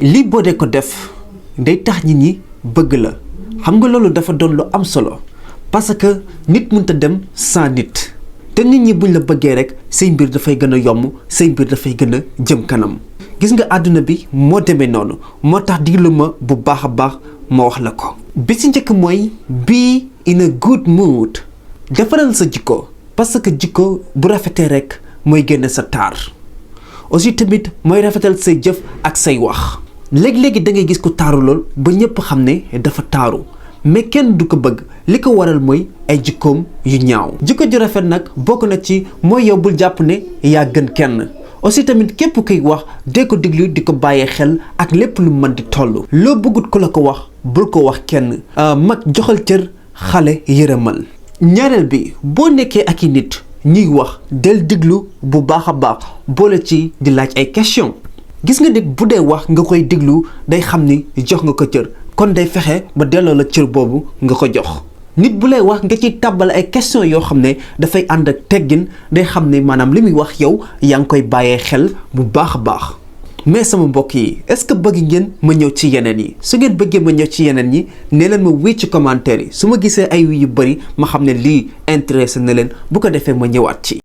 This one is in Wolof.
lii boo dee ko def day tax nit ñi bëgg la xam nga loolu dafa doon lu am solo parce que nit mënta dem sans nit te nit ñi buñ la bëggee rek say mbir dafay gën a yomb say mbir dafay gën a jëm kanam gis nga àdduna bi moo demee noonu moo tax diglu ma bu baax a baax ma wax la ko. bi ci njëkk mooy be in a good mood defaral sa jikko parce que jikko bu rafetee rek mooy génne sa taar aussi tamit mooy rafetal say jëf ak say wax. léegi-léegi da ngay gis ko taaru lool ba ñëpp xam ne dafa taaru mais kenn du ko bëgg li ko waral mooy ay jikkoom yu ñaaw. jikko ju rafet nag bokk na ci mooy yow bul jàpp ne yaa gën kenn aussi tamit képp kuy wax dee ko diglu di ko bàyyee xel ak lépp lu mën di toll. loo bëggut ko la ko wax bul ko wax kenn mag joxal cër xale yërëmal. ñaareel bi boo nekkee ak i nit ñuy wax del diglu bu baax a baax boole ci di laaj ay question gis nga nit bu dee wax nga koy diglu day xam ni jox nga ko cër kon day fexe ba delloo la cër boobu nga ko jox. nit bu lay wax nga ciy tàbbal ay question yoo xam ne dafay ànd ak teggin day xam ne maanaam li muy wax yow yaa ngi koy bàyyee xel bu baax a baax. mais sama mbokk yi est-ce que bëgg ngeen ma ñëw ci yeneen yi su ngeen bëggee ma ñëw ci yeneen yi nee leen ma wii ci commentaire yi su ma gisee ay wi yu bëri ma xam ne lii intéressé na leen bu ko defee ma ñëwaat ci.